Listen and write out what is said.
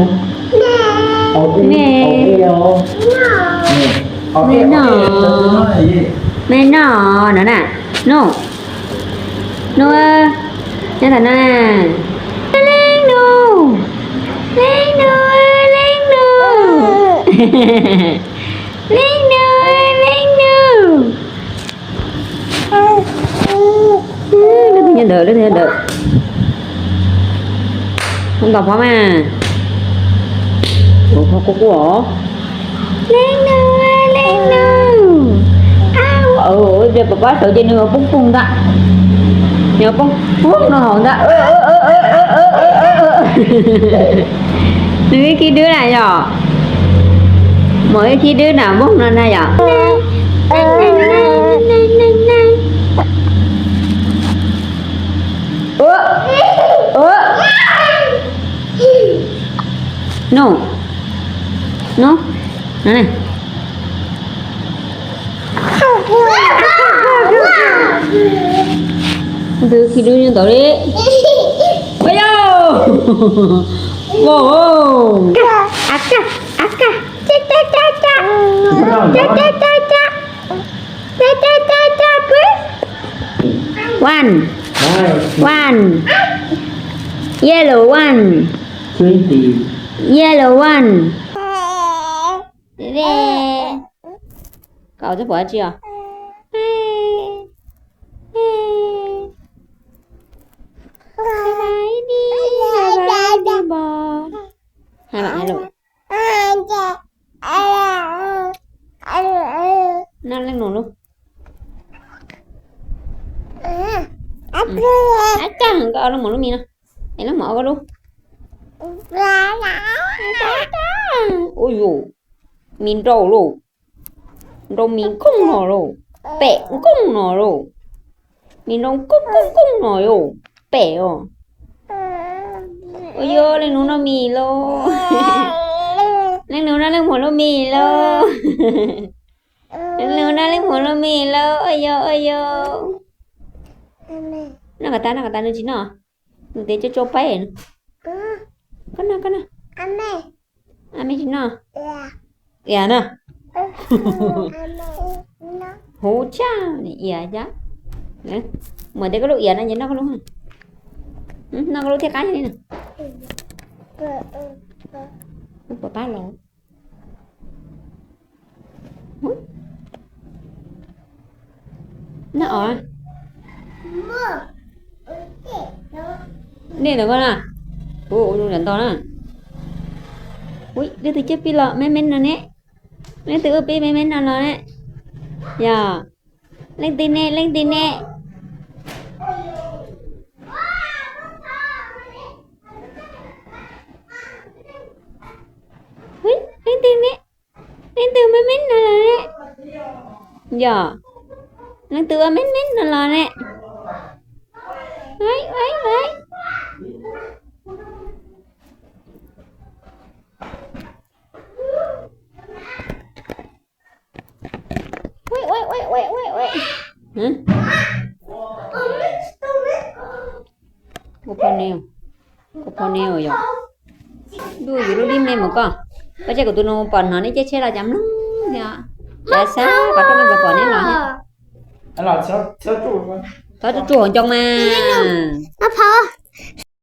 Me, me no, me no, no na, no, no, nyob ntawm no na. Leej nus, leej nus, leej nus, leej nus, leej nus. Leej twg nyob ntawd, leej twg nyob ntawd? Hu ntaus phov mas. Hu phov quaj quaj os. Leej nus, leej nus. Au, pab sawv ces nws poob poog ntag. Nws poob poog no hauv ntag. Nws ib khib dwb na yom. Muaj ib khib dwb na moog no na yom. No, no, no ne. Tus khib dwb nyob ntawd li. Ua yau. Wow. Aka, aka, aka. Cha, cha, cha, cha. Cha, cha, cha, cha. Cha, cha, cha, cha, pw. One. One. Yellow one. Yellow one. Ve. Koj txog pom dab tsi os? Hai bạn hello. No leej nus lub. Ab, koj leej muam lub mis no. Es leej muam ua koj lub. Ua yus, mis nrau lauj. Nrau mis nkooj no lauj. Pem nkooj no lauj. Mis nrau nkooj nkooj nkooj no lauj. Pem os. Ua yus, leej nus noj mis lauj. Leej nus noj leej muam lub mis lauj. Leej nus noj leej muam lub mis lauj. Ua yus, ua yus. Noj kom tas, noj kom tas, nws tsis noj. Nws tes coj coj paib. Koj noj, koj noj. A me tsis noj. Ia na. Huv tshaj, ia thiab. Muam tes koj lub ia no ces noj koj lub. Noj koj lub thiaj qab li na. Pom pab los. Noj os. Nej ntawd koj na. Kuv ua zoo nram ntog na. Ui, leej twg coj pib los me me no ne? Leej twg ua pib me me no los ne? Yog leej twg ne, leej twg ne? Ui, leej twg ne? Leej twg me me no los ne? Yog leej twg ua me me no los ne? Ui, ui, ui. Ui, ui, ui, ui, ui, ui. Hả? Koj pho neu, koj pho neu yom. Ntuj, yus lub dib me mus koj. Koj tseg kuv tus nus pom hnov nej caij tsheb los cas mloog thiab. Cas xav kom rau me pom pom nej los thiab. Thov tsuj tsuj hauv ncoo mas.